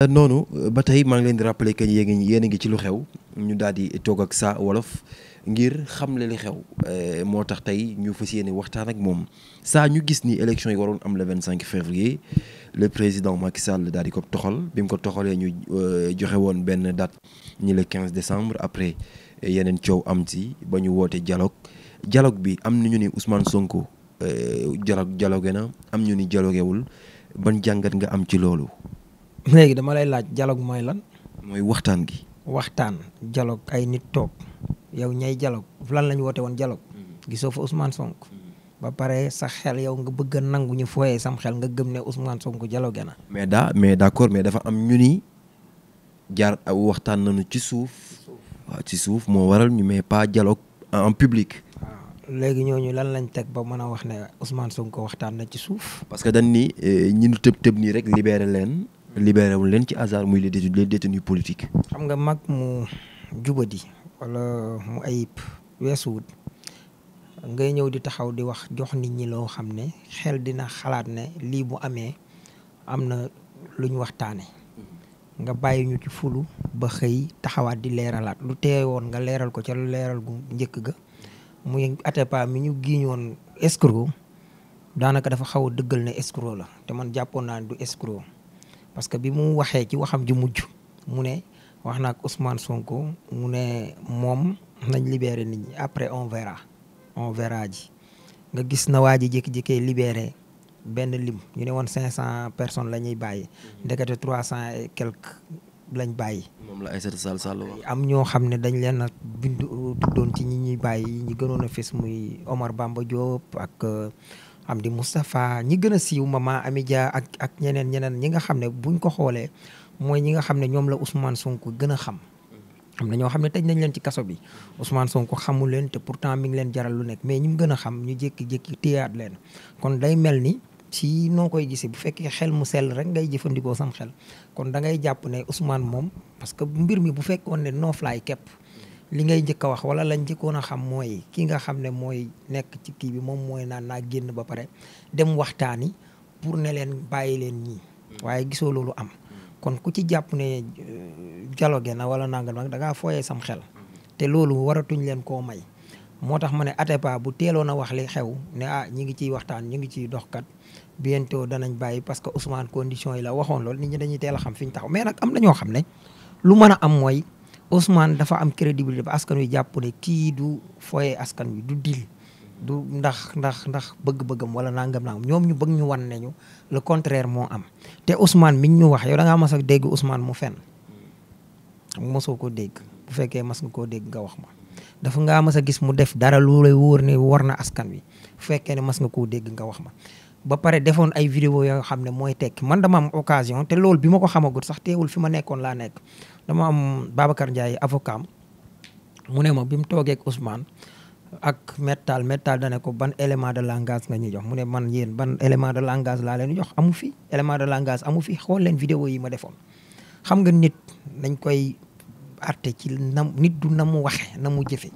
noonu ba tey maa ngi leen di rappeler que yéen a ngi ci lu xew ñu daal di toog ak Saa Wolof ngir xamle li xew moo tax tey ñu fas yéene waxtaan ak moom saa ñu gis ni élection yi waroon am le 25 février le président Macky Sall daal di ko toxal bi mu ko toxalee ñu joxe woon benn date ñi le 15 décembre après yeneen coow am ci ba ñu woote dialogue bi am na ñu ni Ousmane Sonko dialogue na am ñu ni dialoguewul ban jàngat nga am ci loolu. léegi dama lay laaj dialogue mooy lan. mooy waxtaan gi. waxtaan dialogue ay nit toog yow ñay dialogue lan la ñu woote woon dialogue. gisoo fa Ousmane Sonko. ba pare sa xel yow nga bëgg a nangu ñu fooyee sam xel nga gëm ne Ousmane Sonko dialogue na. mais d'accord mais dafa am ñu ni jaar waxtaan nañu ci suuf. waaw ci suuf moo waral ñu mais pas dialogue en public. léegi ñooñu lan lañ teg ba mën a wax ne Ousmane Sonko waxtaan na ci suuf. parce que dañ ni ñi ñu tëb nii rek libéré wul leen ci hasard muy les détenus politiques. xam nga mag mu jubadi wala mu ayib weesuwut ngay ñëw di taxaw di wax jox nit ñi loo xam ne xel dina xalaat ne lii bu amee am na lu ñu waxtaane nga bàyyi ñu ci fulu ba xëy taxawaat di leeralaat lu teewoon nga leeral ko ca lu leeral gu njëkk ga muy Atepa mi ñu giiñoon escroc daanaka dafa xaw a dëggal ne escroc la te man jàppoon naa ne du escroc. parce que bi mu waxee ci waxam ji mujj mu ne wax na ak Ousmane Sonko mu ne moom nañ libéré nit ñi après on verra ji nga gis na waa ji jékki-jékkee libéré benn lim ñu ne woon 500 personnes la ñuy bàyyi ndekete 300 et quelques lañ bàyyi. moom la Aïssata Sall wax. am ñoo xam ne dañ leen a tuddoon ci ñi ñuy bàyyi ñi gënoon a fës muy Omar Bamba Diop ak. Amdi Moustapha ñi gën a siiw Mama Amidia ak ñeneen ñi nga xam ne buñ ko xoolee mooy ñi nga xam ne ñoom la Ousmane Sonko gën a xam. am na ñoo xam ne tëj nañ leen ci kaso bi Ousmane Sonko xamul leen te pourtant mi ngi leen jaral lu nekk mais ñi mu gën a xam ñu jékki-jékki téyaat leen kon day mel ni ci noo koy gisee bu fekkee xel mu sell rek ngay jëfandikoo sam xel kon da ngay jàpp ne Ousmane moom parce que mbir mi bu fekkoon ne no fly képp. li ngay njëkk a wax wala lañ njëkkoon a xam mooy ki nga xam ne mooy nekk ci kii bi moom mooy naan naa génn ba pare dem waxtaani pour ne leen bàyyi leen ñii waaye gisoo loolu am kon ku ci jàpp ne dialogue na wala nangam nag da ngaa fooyee sam xel te loolu waratuñ leen koo may moo tax ma ne Atepa bu teeloon a wax li xew ne ñi ngi ciy waxtaan ñi ngi ciy doxkat bientôt danañ bàyyi parce que Ousmane condition yi la waxoon loolu nit ñi dañuy teel a xam fi ñu taxaw mais nag am na ñoo xam ne lu mën a am mooy Ousmane dafa am crédibilité ba askan wi jàpp ne kii du foyee askan wi du dil du ndax bëgg-bëggam wala nangam ñoom ñu bëgg ñu wan ne ñu le contraire moo am te Ousmane miñ ñu wax yow da ngaa mas a dégg Ousmane mu fen mosoo ko dégg bu fekkee mas nga koo dégg nga wax ma dafa ngaa mas a gis mu def dara lu lay wóor ne war na askan wi bu fekkee ne mas nga koo dégg nga wax ma ba pare defoon ay vidéo yoo xam ne mooy tekki man dama am occasion te loolu bi ma ko xamagut sax teewul fi ma nekkoon laa nekk dama am Babacar Ndiaye avocat mu ne ma bi mu toogee ak Ousmane ak métal dane ko ban élément de langage nga ñuy jox mu ne man yéen ban élément de langage laa leen jox amu fi élément de langage amu fi xool leen vidéo yi ma defoon xam nga nit dañ koy àtte ci nit du na mu waxe na mu jëfe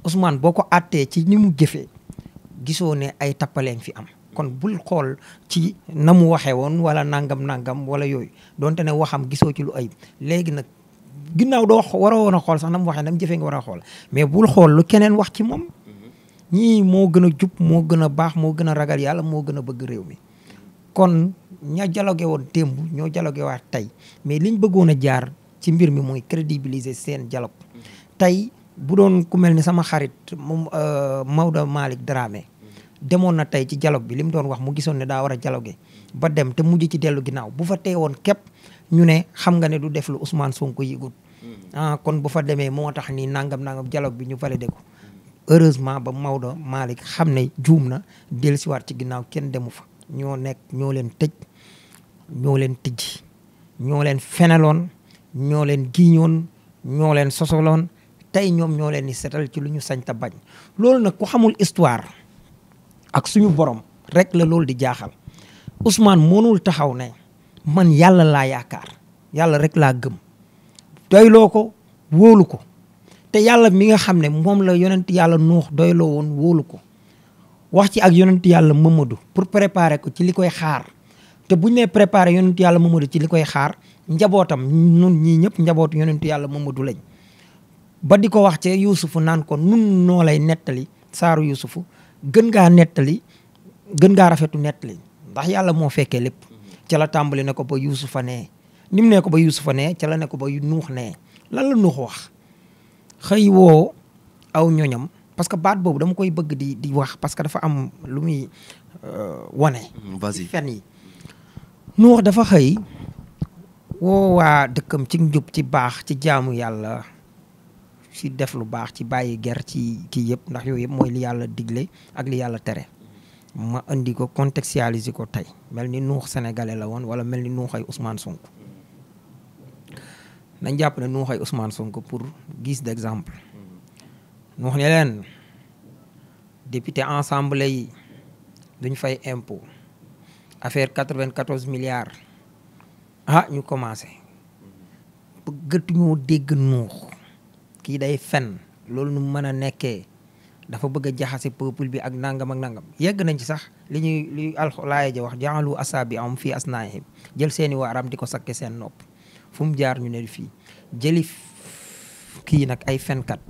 Ousmane boo ko àttee ci ni mu jëfee gisoo ne ay tappaleen fi am kon bul xool ci na mu waxee woon wala nangam wala yooyu donte ne waxam gisoo ci lu ayib léegi nag ginnaaw doo waroo woon a xool sax na mu waxee na mu jëfee nga war a xool mais bul xool lu keneen wax ci moom ñii moo gën a jub moo gën a baax moo gën a ragal yàlla moo gën a bëgg réew mi kon ña dialogué woon démb ñoo dialogué waat tey mais liñ bëggoon a jaar ci mbir mi mooy crédibiliser seen dialogue tey bu doon ku mel ni sama xarit moom Maodo Malick Dramé demoon na tey ci dialogue bi li mu doon wax mu gisoon ne daa war a dialogué ba dem te mujj ci dellu ginnaaw bu fa teewoon képp ñu ne xam nga ne du def lu Ousmane Sonko yëgut kon bu fa demee moo tax ni nangam dialogue bi ñu validé ko heureusement ba Maodo Malick xam ne juum na dellusiwaat ci ginnaaw kenn demu fa ñoo leen tëj ñoo leen tijji ñoo leen feneloon ñoo leen giiñoon ñoo leen sosoloon tey ñoom ñoo leen di setal ci lu ñu sañ ta bañ loolu nag ku xamul histoire ak suñu borom rek la loolu di jaaxal Ousmane mënul taxaw ne man yàlla laa yaakaar yàlla rek laa gëm doyloo ko wóolu ko te yàlla mi nga xam ne moom la yonent yàlla Nuux doyloo woon wóolu ko wax ci ak yonent yàlla Mamadou pour préparer ko ci li koy xaar te buñ nee préparer yonent yàlla Mamadou ci li koy xaar njabootam nun ñii ñëpp njabootu yonentu yàlla Mamadu lañ ba di ko wax ci Yuusufu naan ko nun noo lay nettali saaru Yuusufu gën ngaa rafetu nettali ndax yàlla moo fekkee lépp ca la tàmbali ne ko ba Yuusufa nee ni mu ne ko ba Yuusufa nee ca la ne ko ba Nuux nee lan la Nuux wax xëy woo aw ñoñam parce que baat boobu dama koy bëgg di wax parce que dafa am lu muy wane ci fen yi Nuux dafa xëy woo waa dëkkam ci njub ci baax ci jaamu yàlla ci def lu baax ci bàyyi ger ci kii yëpp ndax yooyu yëpp mooy li yàlla digle ak li yàlla tere ma indi ko contextualiser ko tey mel ni Nuux sénégalais la woon wala mel ni Nuux ay Ousmane Sonko nañ jàpp ne Nuux ay Ousmane Sonko pour guise d'exemple Nuux ne leen député assemblée yi duñ fay impôt affaire 94 milliards ñu commencé bëggatuñoo dégg Nuux kii day fen loolu nu mën a nekkee dafa bëgg a jaxase peuple bi ak nangam ak nangam yegg nañ ci sax li alxulaaya ja wax jaalu asaabi am fii asnaahim jël seeni waaram di ko sakke seen nopp fu mu jaar ñu ne fii jëli kii nag ay fenkat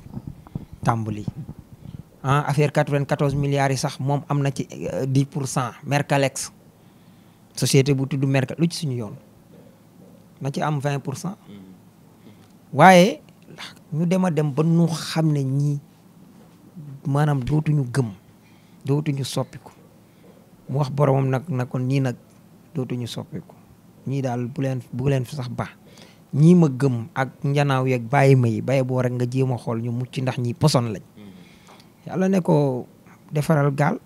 tàmbali affaire 94 milliards yi sax moom am na ci 10% Mercalex société bu tudd Mercalex lu ci suñu yoon na ci am 20% waaye ñu dem a dem ba nu xam ne ñii maanaam dootuñu gëm dootuñu soppiku mu wax boromam nag na kon ñii nag dootuñu soppiku ñii daal bu leen fi sax ba ñii ma gëm ak njanaaw yeeg bàyyi ma yi bàyyi boo rek nga jéem a xool ñu mucc ndax ñii poson lañ yàlla ne ko defaral gaal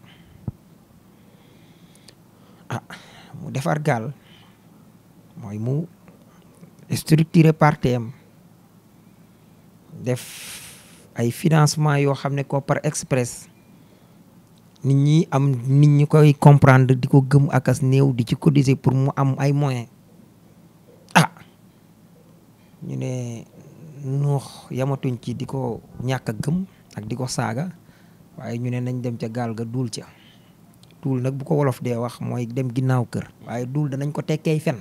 mu defar gaal mooy mu structuré partem def ay financement yoo xam ne ko par express nit ñi koy comprendre di ko gëm ak as néew di ci cotiser pour mu am ay moyens ñu ne Nuux yamatuñ ci di ko ñàkk a gëm ak di ko saaga waaye ñu ne nañ dem ca gaal ga duul ca duul nag bu ko wolof dee wax mooy dem ginnaaw kër waaye duul danañ ko tekkee fen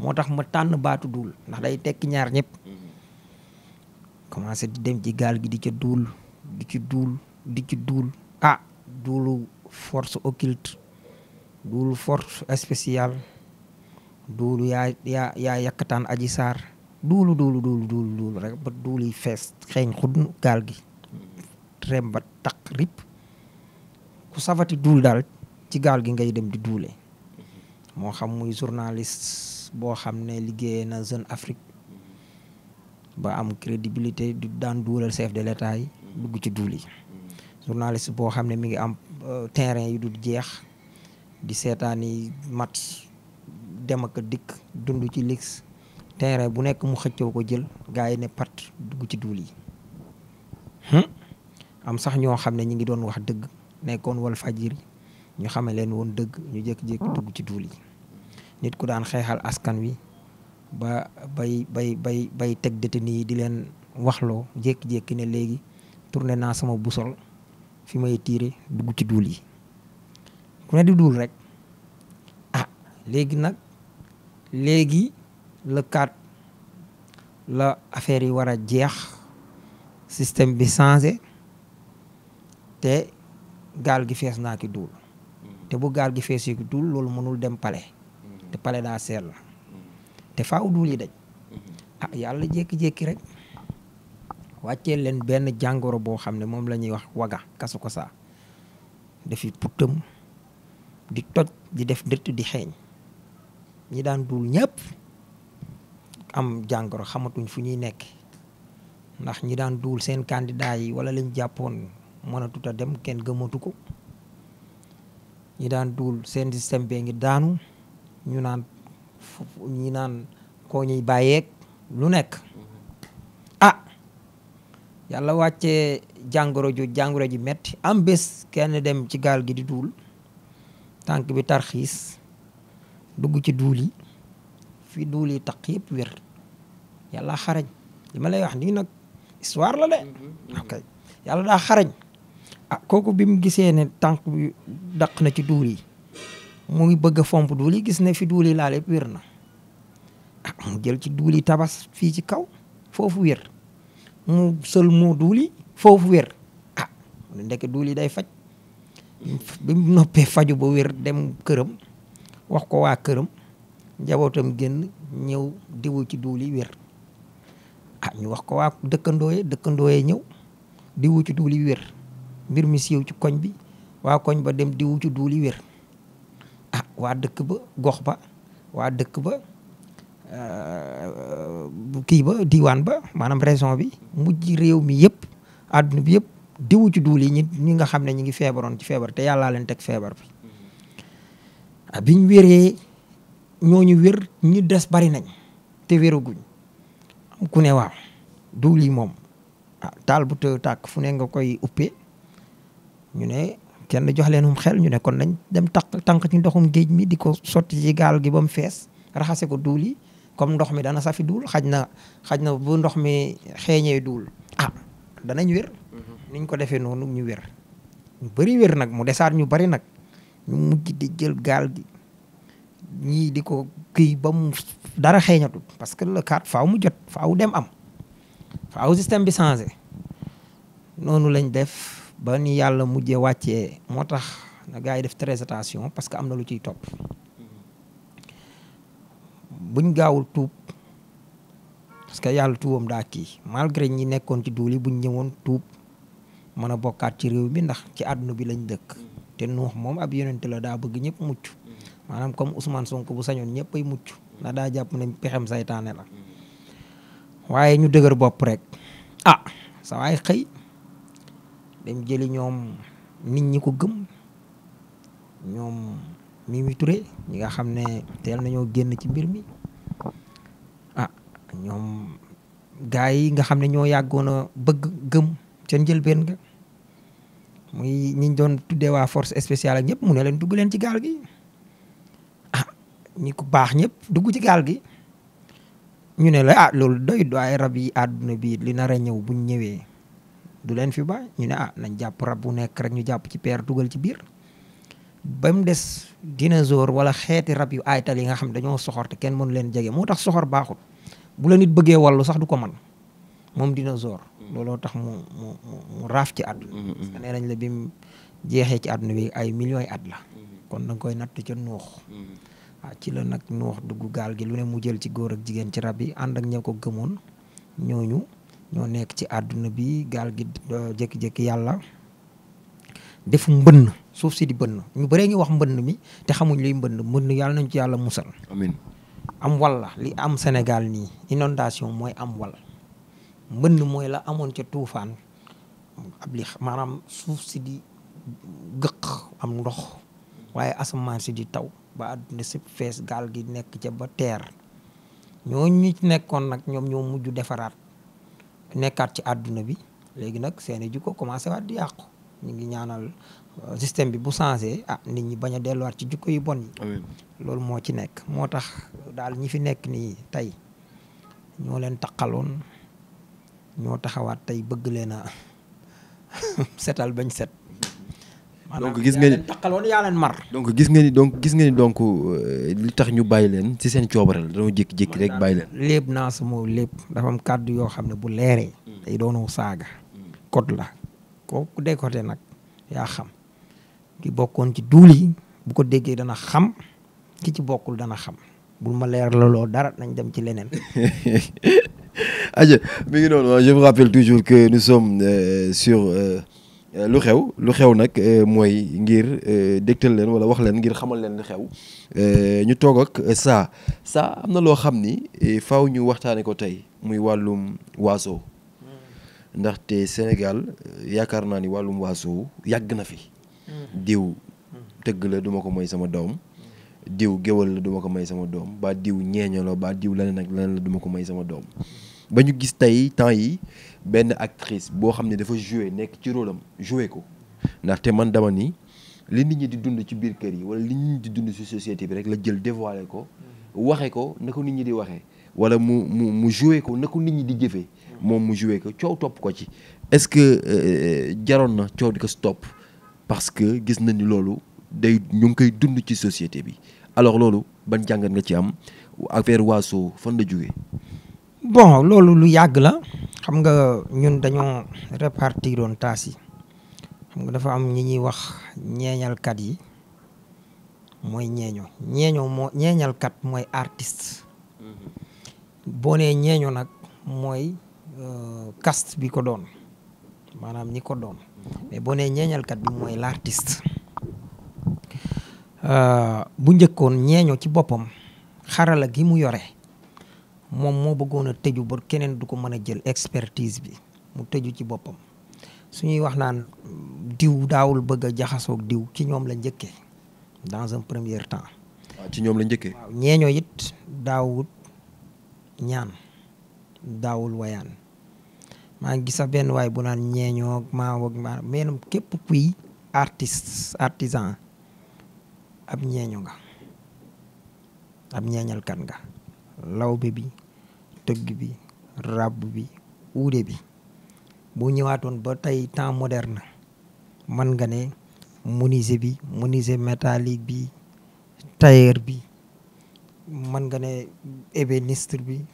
moo tax ma tànn baatu duul ndax day tekki ñaar ñëpp commencé di dem ci gaal gi di ca duul di ci duul duulu force occulte duulu force spéciale duulu yaa yakkataan aji saar duulu rek ba duul yi fees xeeñ xudn gaal gi rem ba taq rip ku safati duul daal ci gaal gi ngay dem di duule moo xam muy journaliste boo xam ne liggéeyee na Jeune Afrique ba am crédibilité du daan duulal chef de l'État yi dugg ci duul yi journaliste boo xam ne mi ngi am terrain yu dul jeex di seetaani match dem ak dikk dund ci lix terrain bu nekk mu xëccoo ko jël gars yi ne pat dugg ci duul yi am sax ñoo xam ne ñi ngi doon wax dëgg nekkoon wal fajiri ñu xame leen woon dëgg ñu jékki-jékki dugg ci duul yi nit ku daan xeexal askan wi ba bay teg détenu yi di leen waxloo jékki-jékki ne léegi tourné naa sama busol fi may tiire dugg ci duul yi ku ne di duul rek léegi le 4 la affaire yi war a jeex système bi changé te gaal gi fees naa ki duul te bu gaal gi feesee ki duul loolu mënul dem palais te palais daa seet la te faaw duul yi daj yàlla jékki-jékki rek wàccee leen benn jàngoro boo xam ne moom la ñuy wax waga kasu ko saa dafi puttam di toj di def dëtt di xeeñ ñi daan duul ñëpp am jàngoro xamatuñ fu ñuy nekk ndax ñi daan duul seen candidat yi wala lañ jàppoon mënatut a dem kenn gëmatu ko ñi daan duul seen système bee ngi daanu ñu naan ñi naan koo ñuy bàyyeeg lu nekk yàlla wàccee jàngoro ji metti am bés kenn dem ci gaal gi di duul tànk bi tarxiis dugg ci duul yi fi duul yi taq yëpp wér yàlla xarañ li ma lay wax nii nag histoire la de ok yàlla daa xarañ kooku bi mu gisee ne tànk bi daq na ci duul yi mu ngi bëgg a fomp duul yi gis ne fi duul yi laal yëpp wér na mu jël ci duuli tabas fii ci kaw foofu wér mu sël moo duuli foofu wér ah ndeke duuli day faj bi mu noppee faju ba wér dem këram wax ko waa këram njabootam génn ñëw diwu ci duuli wér ñu wax ko waa dëkkandooye ñëw diwu ci duuli wér mbir mi siiw ci koñ bi waa koñ ba dem diwu ci duuli wér waa dëkk ba gox ba waa dëkk ba kii ba diwaan ba maanaam région bi mujj réew mi yëpp àdduna bi yëpp diwu ci duuli ñi nga xam ne ñi ngi feebaroon ci feebar te yàllaa leen teg feebar bi biñ wéree ñooñu wér ñi des bari nañ te wéraguñ am ku ne waaw duuli moom taal bu tëw tàkk fu ne nga koy uppee ñu ne kenn jox leenum xel ñu ne kon nañ dem tànk ci ndoxum géej mi di ko sotti ci gaal gi ba mu fees raxase ko duuli comme ndox mi dana safi duul xaj na bu ndox mi xeeñee duul danañ wér niñ ko defee noonu ñu wér ñu bëri wér nag mu desaat ñu bari nag ñu mujj di jël gaal gi ñii di ko kii ba mu dara xeeñatul parce que le cadre faaw mu jot faaw dem am faaw système bi changé noonu lañ def ba ni yàlla mujjee wàccee moo tax na gars yi def très attention parce que am na lu ciy topp buñ gaawul tuub parce que yàlla tuubam daa kii malgré ñi nekkoon ci duuli buñ ñëwoon tuub mën a bokkaat ci réew mi ndax ci àdduna bi lañ dëkk te Nuux moom ab yonent la daa bëgg ñëpp mucc maanaam comme Ousmane Sonko bu sañoon ñëpp ay mucc ndax daa jàpp ne pexem saytaane la waaye ñu dëgër bopp rek sa waay xëy dem jëli ñoom nit ñi ko gëm ñoom Mimi Touré ñi nga xam ne teel nañoo génn ci mbir mi ñoom gars yi nga xam ne ñoo yàggoon a bëgg gëm seen njëlbeen nga muy ñiñ doon tuddee waa force spéciale ak ñëpp mu ne leen dugg leen ci gaal gi ñi ko baax ñëpp dugg ci gaal gi ñu ne la loolu doy ay rab yi àdduna bi li nar a ñëw buñ ñëwee du leen fi ba ñu ne nañ jàpp rab bu nekk rek ñu jàpp ci peer dugal ci biir ba mu des dinosaure wala xeeti rab yu aytal yi nga xam dañoo soxor te kenn mënu leen jege moo tax soxor baaxul bu la nit bëggee wallu sax du ko man moom dinosaure looloo tax mu raaf ci àdduna parce que nee nañ la bi mu jeexee ci àdduna bi ay millions yi at la kon da nga koy natt ca Nuux ci la nag Nuux dugg gaal gi lu ne mu jël ci góor ak jigéen ci rab yi ànd ak ña ko gëmoon ñooñu ñoo nekk ci àdduna bi gaal gi jékki-jékki yàlla def mbënn suuf si di bënn ñu bëree ngi wax mbënn mi te xamuñ luy mbënn yàlla nañ ci yàlla musal amiin am walla li am Sénégal nii inondation mooy am wal mbënn mooy la amoon ca tuufaan maanaam suuf si di gëq am ndox waaye asamaan si di taw ba àdduna si fees gaal gi nekk ca ba teer ñooñu ci nekkoon nag ñoom ñoo mujj defaraat nekkaat ci àdduna bi léegi nag seeni jikko commencé waat di yàqu ñu ngi ñaanal système bi bu changé nit ñi bañ a delluwaat ci jikko yu bon yi loolu moo ci nekk moo tax daal ñi fi nekk nii tey ñoo leen taqaloon ñoo taxawaat tey bëgg leen a setal bañ set donc gis nga ni taqaloon yaa leen mar donc gis nga ni li tax ñu bàyyi leen ci seen coobare la dañoo jékki-jékki rek bàyyi leen lépp naa sama lépp dafa am kàddu yoo xam ne bu leeree day doonoo saaga code la kooku décoté nag yaa xam ki bokkoon ci duul yi bu ko déggee dana xam ki ci bokkul dana xam bul ma leer la loolu dara nañ dem ci leneen aja mi ngi noonu je vous rappelle toujours que nous sommes sur lu xew nag mooy ngir dégtal leen wala wax leen ngir xamal leen lu xew ñu toog ak saa am na loo xam ni faaw ñu waxtaane ko tey muy wàllum waaso ndaxte Sénégal yaakaar naa ni wàllum waaso yàgg na fi diw tëgg la duma ko may sama doom diw géwal la duma ko may sama doom ba diw ñeeño la ba diw leneen ak leneen la duma ko may sama doom ba ñu gis tey temps yi benn actrice boo xam ne dafa joué nekk ci rôle am joué ko ndaxte man dama ni li nit ñi di dund ci biir kër yi wala li nit ñi di dund ci société bi rek la jël dévoilé ko waxe ko na ko nit ñi di waxee wala mu joué ko na ko nit ñi di jëfee moom mu joué ko coow topp ko ci est-ce que jaroon na coow di ko stop parce que gis nañ ni loolu ñu ngi koy dund ci société bi alors loolu ban jàngat nga ci am affaire waaso fan la jógee. bon loolu lu yàgg la xam nga ñun dañoo répartir doon taas yi xam nga dafa am ñi ñuy wax ñeeñalkat yi mooy ñeeñalkat mooy artiste boo nee ñeeño nag mooy caste bi ko doon maanaam ñi ko doon mais boo nee ñeeñalkat bi mooy l'artiste bu njëkkoon ñeeño ci boppam xarala gi mu yore moom moo bëggoon a tëju ba keneen du ko mën a jël expertise bi mu tëju ci boppam suñuy wax naan diw daawul bëgg a jaxasoog diw ci ñoom la njëkkee dans un premier temps. waaw ci ñoom la njëkkee. waaw ñeeño it daawul ñaan daawul wayaan maa ngi gis sax benn waay bu naan ñeeñoo maa mais képp kuy artisan ab ñeeño nga ab ñeeñalkat nga lawbe bi tëgg bi ràbb bi uude bi boo ñëwaatoon ba tey temps moderne mën nga ne menuisier métallique bi tailleur bi mën nga ne ébéniste bi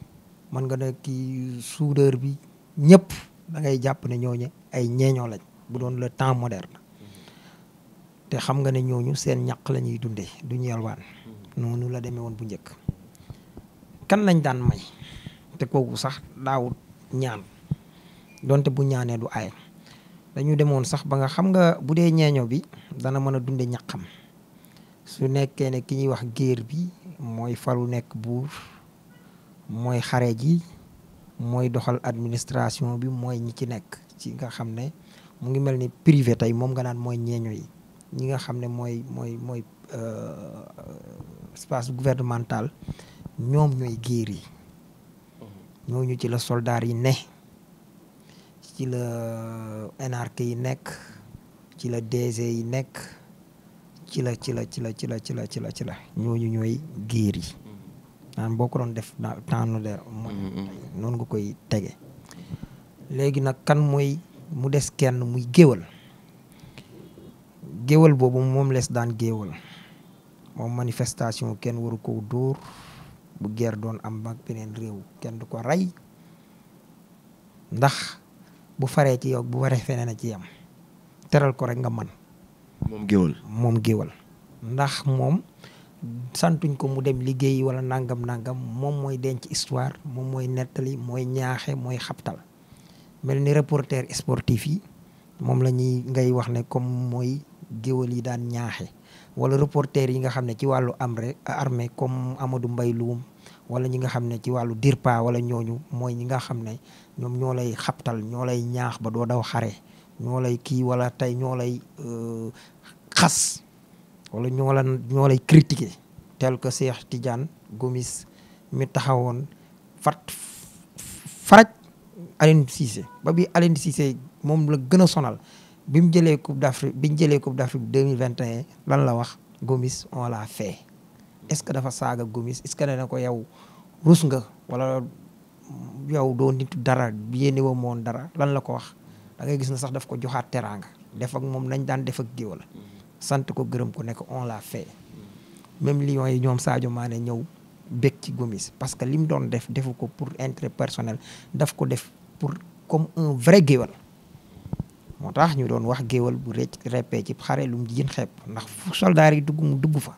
mën nga ne kii soudeur bi ñëpp da ngay jàpp ne ñooñu ay ñeeñoo lañ bu doon le temps moderne te xam nga ne ñooñu seen ñaq la ñuy dundee du ñu yalwaan noonu la demee woon bu njëkk kan lañ daan may te kooku sax daawut ñaan donte bu ñaanee du aay dañu demoon sax ba nga xam nga bu dee ñeeño bi dana mën a dunde ñaqam su nekkee ne ki ñuy wax géer bi mooy falu nekk buur mooy xare ji mooy doxal administration bi mooy ñi ci nekk ci nga xam ne mu ngi mel ni privé tey moom nga naan mooy ñeeño yi ñi nga xam ne mooy espace gouvernemental ñoom ñooy géer yi ñooñu ci la soldaar yi ne ci la énarque yi nekk ci la DG yi nekk ci la ñooñu ñooy géer yi naan boo ko doon def temps noonu nga koy tege léegi nag kan mooy mu des kenn muy géwal boobu moom lees daan géwal moom manifestation kenn waru ko dóor bu guerre doon am ak beneen réew kenn du ko rey ndax bu faree ci yow bu waree feneen a ci yam teral ko rek nga man moom géwal ndax moom santuñ ko mu dem liggéey wala nangam moom mooy denc histoire moom mooy nettali mooy ñaaxe mooy xabtal mel ni reporter sportif yi moom la ñuy ngay wax ne comme mooy géwal yi daan ñaaxe wala reporter yi nga xam ne ci wàllu armée comme Amadou Mbaye Loum wala ñi nga xam ne ci wàllu DIRPA wala ñooñu mooy ñi nga xam ne ñoom ñoo lay xabtal ñoo lay ñaax ba doo daw xare ñoo lay kii wala tey ñoo lay xas wala ñoo lay critiquer tel que Cheikh Tidiane Gomis mi taxawoon faraj Aliou Cissé ba bi Aliou Cissé moom la gën a sonal bi mu jëlee Coupe d'Afrique 2021 lan la wax Gomis on l'a fait est-ce que dafa saaga Gomis est-ce que dana ko yow rus nga wala yow doo nitu dara yéene woo moon dara lan la ko wax da ngay gis na sax daf ko joxaat teraanga def ak moom nañ daan def ak géwal sant ko gërëm ko ne ko on l'a fait même Lions yi ñoom Sadio Mané ñëw bég ci Gomis parce que li mu doon defu ko pour intérêt personnel daf ko def pour comme un vrai géwal moo tax ñu doon wax géwal bu reppee ci xare lu mu jigéen xeeb ndax fu soldaar yi dugg mu dugg fa